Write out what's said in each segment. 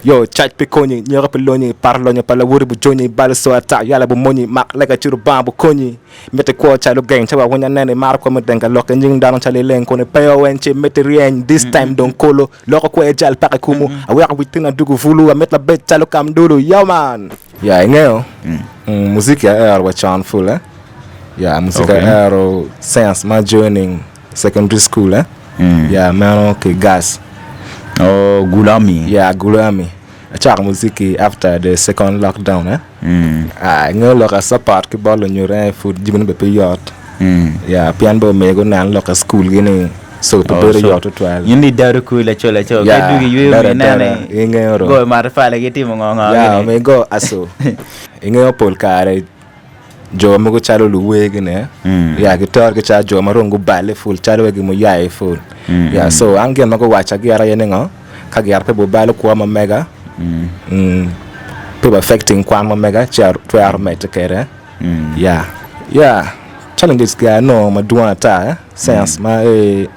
Yo, cac pi konyi, nyeko pi lonyi, paro lonyo pa lawoti bujonyi, balo so ata, yala bumonyi, mak lega ci Rubanga bukonyi. Miti kwo calo geng ca wa winy aneno imaro kwo me deng ka lok ki nying dano calo ileng kun ipeyo weng ci miti ryeny this time dong kolo loko kwer jal peke kumu aweko wic tin adugu bulu amit labed calo kamdulu yo man. Ya ingeyo muziki aero wa con pul eh ya muziki Okay. aero since ma joining secondary school eh ya meno ki gas Oh, Gulami. ya Gulami acako muziki after the second lockdown eh Ah, ingeyo lok a support ki bot lunyodo en aye pud jami ne bene pe yot ya pien bene omege gunen lok a school gi ni so pe Oh, bedo so yot tutwal. In idado kwi laco laco Ya, ka idugi yweyo adada mi inene adada, ingeyo ro. goyo matafali ki timo ngo ngo Ya, gini. omiyo igo aco. Ingeyo pol kare jo mogo calo luwer gini eh, ya gitoro ki calo jo ma dong guballe pul calo wai gin muyaye pul. Ya, so an gin ma guwacca gire aye ni ngo, ka gire pe bubalo kwo ma mega, mm, pe bu affecting kwan ma mega ci atwero medde kwede. Ya, ya, challenges ge anongo madwong ata eh, since ma eh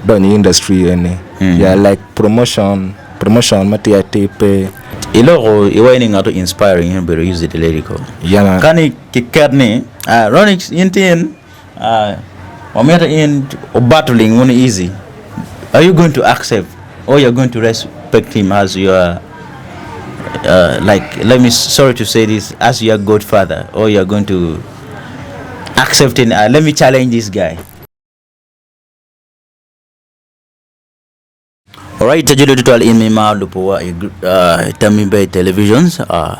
donyo i industry eni ya like promotion, promotion ma tye atir pe. Iloko iwaco ni ngat inspiring in obedo Uzi the Lyrical. Yeah man. Ka ni kiket ni ah Ronix in tin ah wamito in obattling wunu Eazy are you going to accept or you are going to respect him as your uh, like let me sorry to say this as your godfather or you are going to accept it uh, let me challenge this guy. Alright, tajilo tutwal in mi ma lupo wa i uh, Tammy Bay Televisions uh,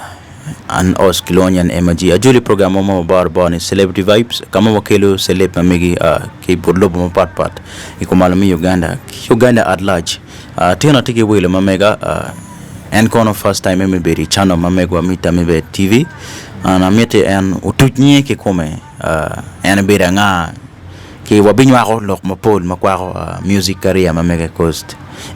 and us Kilonyan MG. Ajoli program mo ma bar bar ni Celebrity Vibes kama wakelo celeb ma megi uh, ki but lobo ma pat pat i kumalo mi Uganda ki Uganda at large. Uh, tino tye ki welo ma mega uh, en kono first time me bedo i channel ma megwa mi Tammy Bay TV and amiti en otuc nyinge kikome uh, en obedo anga Ki wabinywako lok mapol ma kwako music career ma mege coz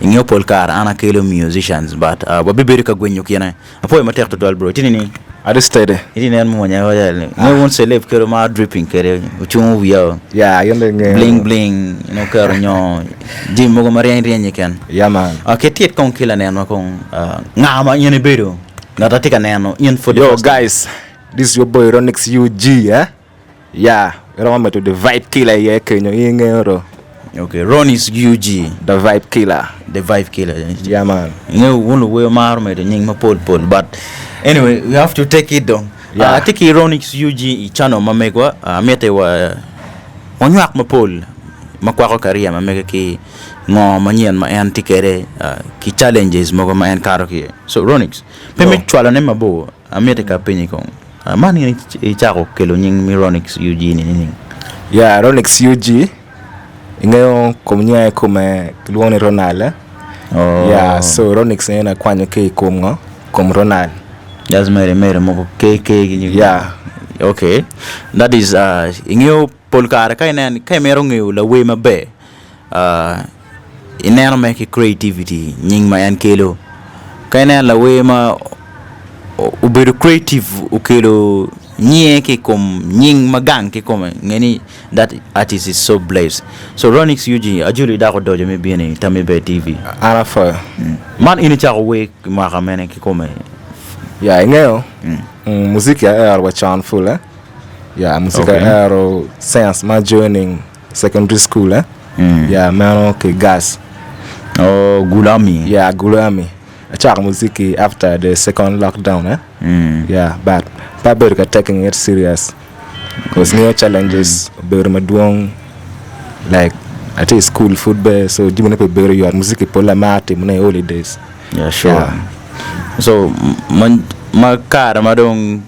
ingeyo pol kare an akelo musicians but wabibedo ka gwenyo kine. Apwoyo matek tutwal bro, itye nining? Atye steady. Itye nen mwonya wacel ni nge wun celeb kelo ma dripping kede ocungo wiya o. Yeah, in dong ingeyo. Bling bling nongo keto nyo jami mogo ma ryeny ryeny keken. Yeah man. Okay tit kong ki lanenwa kong nga ma in ibedo ngat atye ka neno in for the Yo first time. guys, this is your boy Ronix UG eh. Ya, iromo medo the vibe killer iye kenyo, in ingeyo do. Okay, Ronnie's UG. The vibe killer. The vibe killer. Yeah man. Ingeyo wun luwer maro medo nying mapol pol but anyway we have to take it dong. Yeah. Uh, atye ki Ronnie's UG i channel ma megwa, uh, amite wa wanywak mapol ma kwako career ma mege ki ngo manyen ma en tye kwede uh, ki challenges mogo ma en kato ki iye. So Ronix, pe me Yo. cwalone mabor, amite ka apenyi kong. Man in icako kelo nying me Ronix UG ni nining? Ya, Ronix UG, ingeyo kom nyinga kikome kilwongo ni Ronald eh? Oh. Ya, so Ronix en akwanyo ki i kom ngo? Kom Ronald. Just mere mere moko KK gi nying. Ya. Okay. That is uh, ingeyo pol kare ka inen ka imito ngeyo lawer maber uh, ineno mere ki creativity nying ma en kelo ka ineno lawer ma obedo creative okelo nyinge ki i kom nying ma gang kikome nge ni that artist is so blessed so Ronix UG Ajoli dok odoco me bino i Tammy Ber TV. An apwoyo. Man in icako wer i mwaka mene kikome? Ya ingeyo muziki aero wa con pul eh ya muziki Okay. aero since ma joining Secondary school eh? Yeah, meno ki gas. Oh, Gulami. Yeah, Gulami. Acako muziki after the second lockdown eh? Yeah, but pe abedo ka taking it serious. Cause ngeyo challenges obedo madwong like atye i school pud be so jamine pe bedo yot muziki pol amaro timone i holidays. Yeah, sure. Yeah. So, ma, ma kare ma dong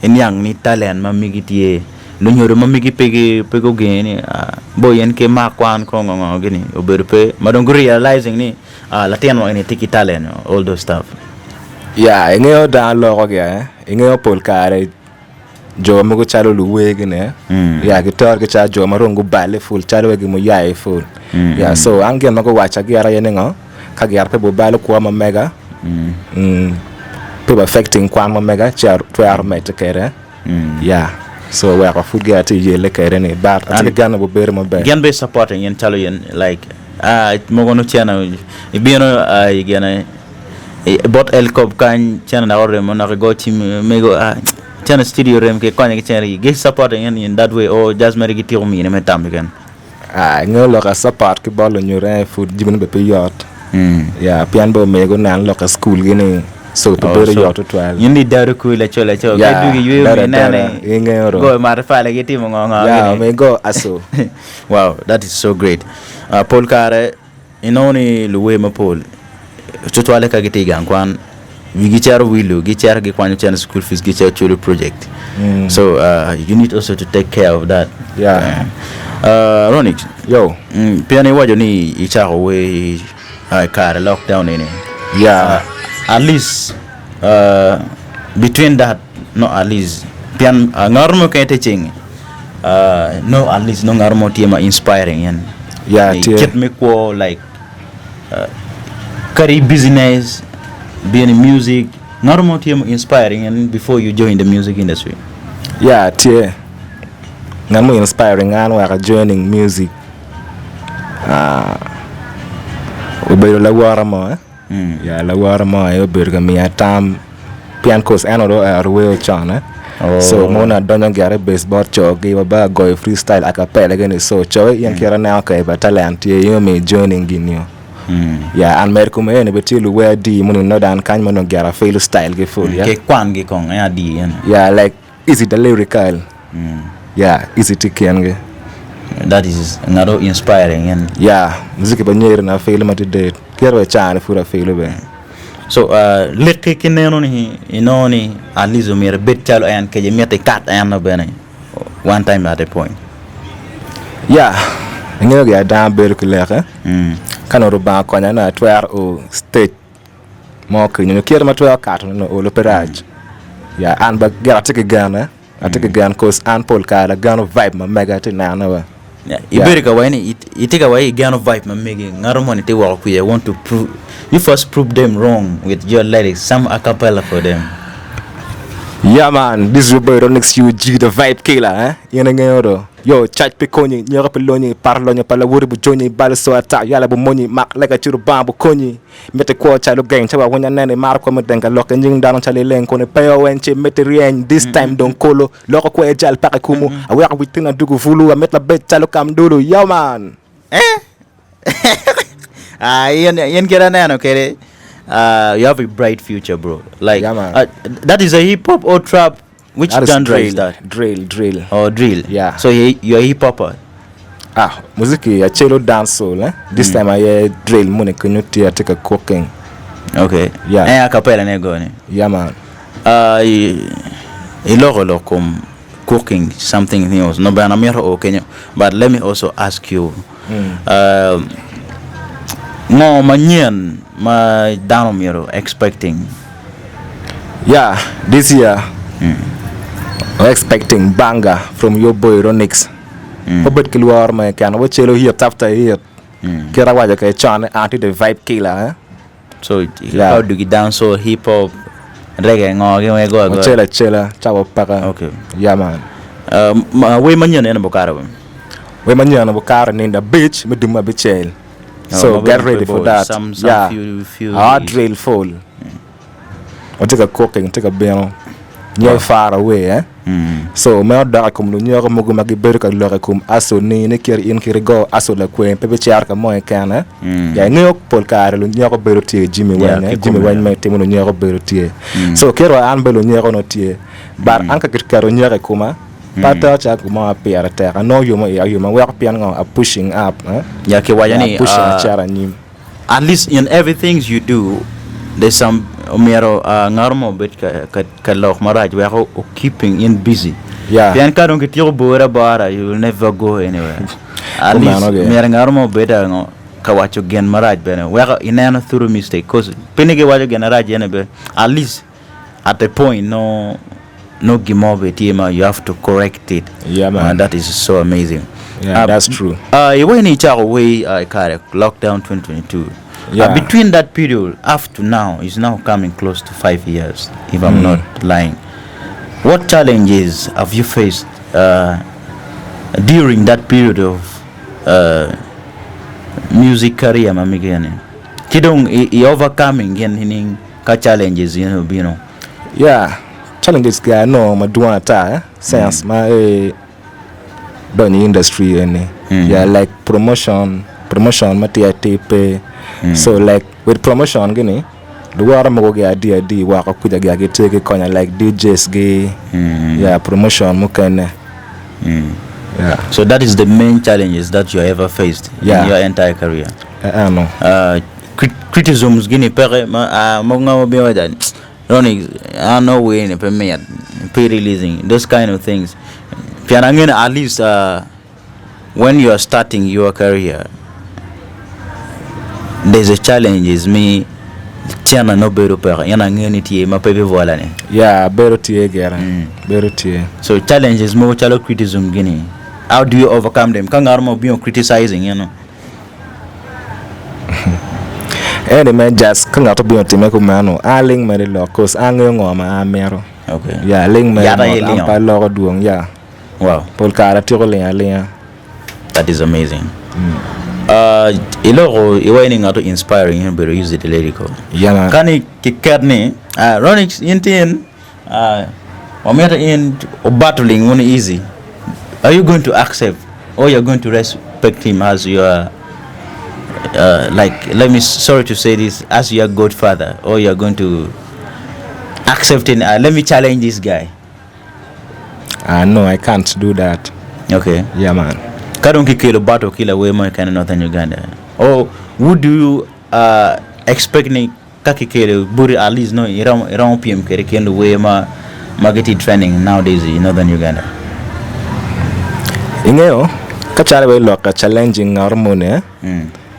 iniang ni talent ma megi tye, lunyodo ma megi pe gi pe gugeni ni boy en ki mak kwan ko ngo ngo gini obedo pe ma dong gu realizing ni latin wa eni tye ki talent all those stuff. Ya ingeyo dano loko gi eh, ingeyo pol kare jo mogo calo luwer gini eh, ya gitoro ki calo jo ma dong gubale pul calo wai gin muyaye pul ya so an gin ma guwacca gire aye ni ngo Ka gire pe bubalo kwo ma mega, pe bu affecting kwan ma mega ci atwero medde kwede ya so weko pud gire atye ka yelle kwede ni but atye ki gen ni bubedo maber. Gin bene supporting in calo in like mogo nongo cene ibino i gine. Bot Elcob kany cene dok oremo dok igo cim mego cene studio orem ki konye ki cene gi supporting in in that way or just mere gitiko mine me tam keken. Ingeyo lok a support ki bot lunyuto en pud jami ne bene pe yot ya pien bene omege guneno lok i school gi ni so pe bedo yot tutwal. In di dado kwi laco laco ka idwogo iyweyo mi ineno ni goyo matafali ki timo ngo ngo gini. Ya omege go aco. Wow that is so great. Pol kare Inongo ni luwer mapol tutwalle ka gitye i gang kwan wigi cito wilo gicito gikwanyo cente school fees gicito culo project so you need also to take care of that Yeah. Ronix Yo. pien iwaco ni icako wer i kare lockdown eni Yeah. at least between that no at least pien ngat mo keken tye ceng no at least nongo ngat mo tye ma inspiring en Yeah, tye. kit me kwo like kadi business being in music ngat mo tye ma inspiring en before you join the music industry. Yeah, tye. Ngat mo inspiring an wek a joining music obedo lawota mo eh. Ya lawota mo aye obedo ka miya tam pien cause en dong oero wer con eh so mono ni adonyo gire i base bot cogi wa ba agoyo free style acapella gini so cogi in kit aneno kwede ba talent tye in omiyo i joining gini o ya an medo i kome eni bene tye luwer adi ma onongo inongo dan kany ma onongo gire afilo style gi full ya Ki kwangi kong en adi eni. ya like Easy the lyrical yeah easy tye kingi. That is ngat o inspiring en. Yeah muziki pa nyeri na afilo matidi kit wa icani pud afilo bene. So liki ki neno ni inongo ni at least omyero ibed calo en kece imito ikat eno bene one time at a point. Yeah ingeyo gi ada bedo ki leke ka nongo Rubanga okonya ni atwero o stage mo kenyo nyo kite ma twero kato ni olo pe rac ya an bene gire atye ki gen eh atye ki gen cause an pol kare ageno vibe ma mega atye neno wa. Ibedo ka waci ni itye ka waci igeno vibe ma megi ngato moni tye woko kwica you want to prove you first prove them wrong with your lyrics some acapella for them. Yeah man this is your boy Ronix UG the vibe killer eh in ingeyo do yo cac pe konyi nyeko pe lonyi par lonyo pa lawoti bujonyi balo so ata yala bumonyi mak lega ci Rubanga bukonyi. Miti kwo calo geng ca wawiny aneno imaro kwo me deng ka lok ki nying dano calo ileng kun ipeyo weng ci miti ryeny this time dong kolo loko kwer jal peke kumu aweko wic tin adugu bulu amit labed calo kamdulu yo man. Eh ah in in kit aneno kede ah you have a bright future bro like Yeah, man. ah, that is a hip hop or trap Which That is genre is drill, that? drill, drill. Oh, drill. Yeah. So you you're a hip hopper. Ah, muziki acelo dancehall eh. This time aye drill moni kenyo tye atye ka cooking. Okay. Yeah. En acapella ne go ni. Yeah man. Uh, iloko lok kom cooking something else. No bene amito o kenyo. But let me also ask you. Uh, ngo manyen ma dano myero expecting? Yeah, this year we're expecting banger from your boy Ronix. Wabed ki lworo mo keken, wacelo hit after hit. Kit awaco kwede con ni an tye the vibe killer eh. So Yeah. ka odugi dancehall, hip hop, reggae ngo gi weng igo agoya. Wacelo acela cawa peke. Okay. Yeah man. Uh, ma- wer manyen ene bukato weng. Wer manyen bukato nindo abic me dwe me abicel. So ma get bedo ready for pe that. Some, some Yeah. few, few Our days. drill full. Watye ka cooking, tye ka bino. Nyo far away eh. So meno dok i kom lunyeko mogo ma gibedo ka lok i kom aco ni ni kit in kit igo aco lakwer pe bicito ka mo keken eh. Ya ingeyo pol kare lunyeko bedo tye i jami Yeah, weng eh. ki Jami kome, weng yeah. ma itimo lunyeko bedo tye. So kit wa an bene lunyeko nongo tye. But an ka kiketo nyeko i koma Pe atero calo gin mo ma pire tek, anongo yo mo iya yo ma weko pien ngo a pushing up eh? Ya kiwaco Yeah, ni a pushing uh, acito anyim. at least in everything you do there's some omyero uh, ngat mo obed ka, ka, ka lok marac weko o keeping in busy. Yeah. Pien ka dong kityeko bori abora you will never go anywhere. At least Kumeno ge. myero ngat mo obed ngo ka waco gin marac bene weko ineno through mistake cause pe ni giwaco gin marac ene be at least at a point no no gin mo bene tye ma you have to correct it Yeah, man. Uh, that is so amazing Yeah, that's true. Uh, iwaco ni icako wer uh, i kare lockdown 2022 Yeah. uh, between that period up to now is now coming close to 5 years if I'm not lying what challenges have you faced uh, during that period of uh, music career ma mege ni ki dong i, i overcoming gin nining? Ka challenges eni obino. Yeah, challenges gi anongo madwong ata since ma adonyo i industry eni yeah like promotion, promotion ma tye atir pe so like with promotion gini luwote mogo gia adi adi woko kwica gia gitye ki konya like DJs gi yeah promotion mukene yeah. So that is the main challenges that you ever faced in your entire career? Eno. Criticisms gini peke ma aa mogo nga ma bino waco ni Ronnie an nongo wer ni pe mit pe releasing those kind of things pien angeyo ni at least when you are starting your career there's a challenges me cene nongo bedo peke ento angeyo ni tye ma pe bibwola ni. Yeah bedo tye gire bedo tye. So challenges mogo calo criticism gini how do you overcome them ka ngat mo obino criticizing in. Eni me just ka ngat obino otime kumeno an aling mere lok cause an angeyo ngo ma an amito Okay. ya aling mere Yat aye mot an ilingo. pe aloko dwong ya Wow. pol kare atyeko lingo alinga. That is amazing. Uh, iloko iwaco ni ngat inspiring in obedo Uzi the Lyrical. Yeah man. Ka ni kiket ni uh, Ronix in tin uh, wamito in obattling wunu easy. Are you going to accept or you're going to respect him as your uh, like let me sorry to say this as your godfather or you're going to accept him uh, let me challenge this guy. Ah no I can't do that. Okay. Yeah man. Ka dong kikelo battle ki lawer mo keken i Northern Uganda or would you uh, expect ni Ka kikelo boti at least nongo iromo iromo pyem kwede kin luwer ma ma gitye trending nowadays i Northern Uganda. Ingeyo ka calo wai lok ka challenging ngat moni eh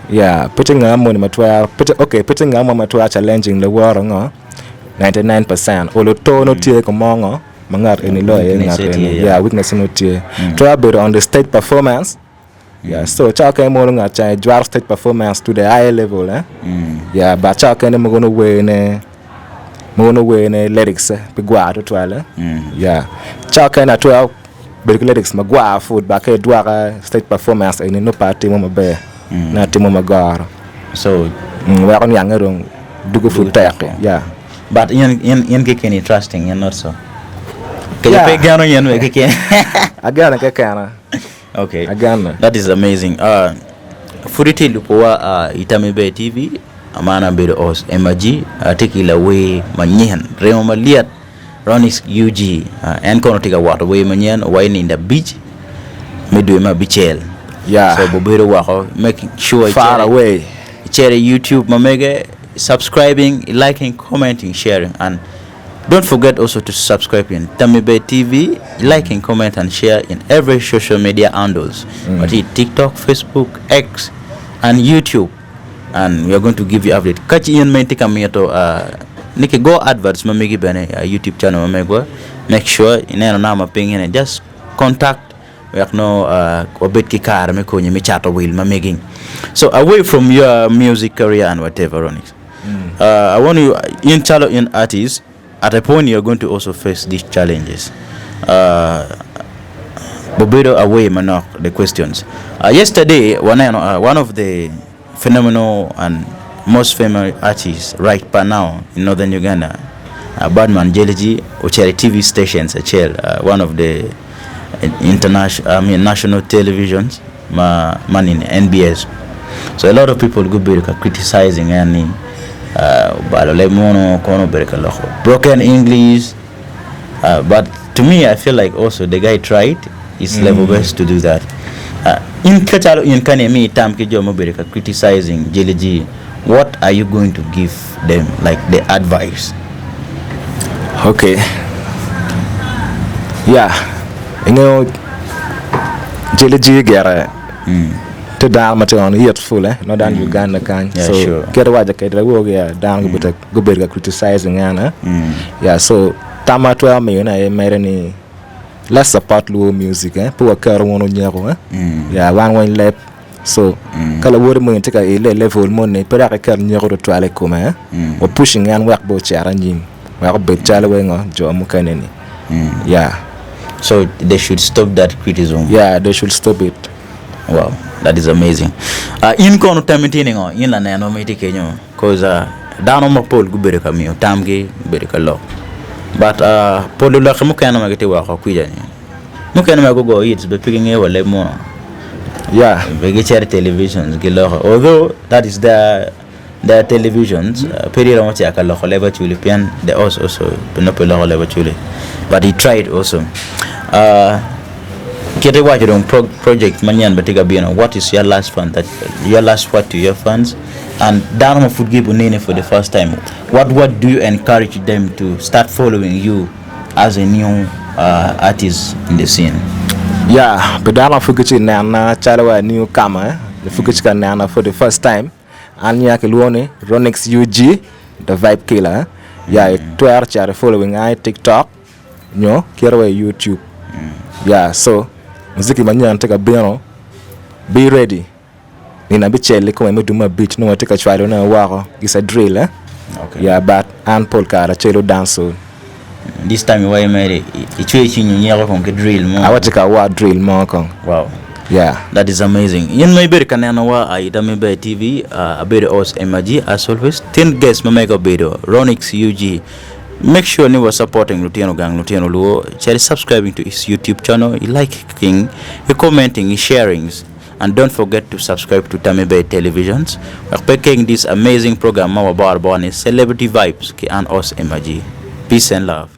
yeah pe tye ngat moni ma twero pe tye okay pe tye ngat mo ma twero challenging laworo ngo 99% olo to nongo tye ka mo ngo ma ngat eni loyo iye ngat eni yeah weakness nongo tye twero bedo on the stage performance. Yeah, so ca okene mono ngat ca ejwero stage performance to the higher level eh? Yeah, but ca okene mogo nongo werne mogo nongo werne lyrics pe gwar tutwal eh? Yeah, ca okene atwero bedo ki lyrics magwar pud but ka idwoka stage performance eni nongo pe atimo maber nongo atimo magoro. So Weko niange dong dugo pud tek, yeah. But in in in kekeni trusting in not so. Kece Yeah. pe igeno in wek keken. Agene kekena. Okay. Agane. That is amazing. Uh, pud itye lubowa uh, i Tammy Bay TV. Man abedo os Emma G. Atye ki lawer manyen, remo malyet, Ronix UG. Uh, en kono tye ka woto wer manyen owaco ni nindo abic me dwe me abicel. Yeah. So obedo woko making sure Far away. icito i YouTube ma mege, subscribing, liking, commenting, sharing and Don't forget also to subscribe in Tammy Bay TV, liking, comment and share in every social media handles. Watye i TikTok, Facebook, X and YouTube and we are going to give you update. Ka ci in ma itye ka mito uh, ni kigo adverts ma megi bene i YouTube channel ma megwa, make sure ineno namba piny eni just contact wek nongo uh, wabed ki kare me konyi me cato wil ma megi. So away from your music career and whatever, Ronix, Uh, I want you, in calo in artist, at a point you're going to also face these challenges. Uh, Bobedo away manok the questions. Yesterday, waneno one of the phenomenal and most famous artists right by now in northern Uganda, Badman Jellyg, ocito i TV stations acel, one of the international, I mean national televisions ma ma nini NBS. So a lot of people gubedo ka criticizing en ni obalo leb munu kono obedo ka loko broken English but to me I feel like also the guy tried his level best to do that. In ka calo in kani imi tam ki jo ma obedo ka criticizing JLG what are you going to give them like the advice? Okay yeah ingeyo JLG gire tye dano ma tye on it full eh nongo dano Uganda kany Yeah, so sure. kit iwaco kwede awobi ya dano gubedo ka criticizing en eh yeah so tam ma atwero miyone aye mere ni let's support luo music eh pe waketo wunu nyeko eh yeah wan weng leb So, ka lawoti moni tye ka ile i level moni, pe dok iket nyeko tutwal i kome. Wa pushing en wek bene ocit anyim, wek obed calo wai ngo, jo mukene ni. Yeah. So they should stop that criticism. Yeah, they should stop it. Wow, that is amazing. Uh, in kono tammi tye ningo? In laneno ma itye kenyo? Cause uh, Dano mapol gubedo ka miyo tamgi, gubedo ka lok but pol lulokke mukene ma gitye woko kwija-ni mukene ma gugo hits bene pe gingeyo wa leb munu be gicito i televisions giloko although that is their their televisions pe giromo cito ka loko leb acholi pien the host also nongo pe loko leb acholi but he tried also Kit iwaco dong project manyen bene tye ka bino what is your last fan that your last word to your fans and dano ma pud gibo neni for the first time what what do you encourage them to start following you as a new artist in the scene? Ya, pi dano ma pud gitye ka nena calo wa new comer pud gitye ka nena for the first time an nyinga kilwongo ni Ronix UG the vibe killer ya itwero cito i following a i tiktok nyo kite wa i YouTube ya so muziki manyen tye ka bino be ready nino abicel kikome me dwe me abic nongo watye ka cwalone woko it's a drill eh ya but an pol kare acelo dancehall. This time iwaco mere icweyo cwinyi onyeko kong ki drill mo. Awacci ka awor drill mo kong. Wow. Yeah. That is amazing. In ma ibedo ka nenowa i Dami Ber TV, abedo host Emma G as always. Tin guest ma mega obedo Ronix UG. Make sure ni wa supporting lutino gang lutino luo cali subscribing to his YouTube channel i liking i commenting i sharings and don't forget to subscribe to Tammy Bay Televisions wek pe keng this amazing program ma waboro abora ni Celebrity Vibes ki an Os Emma G. Peace and love.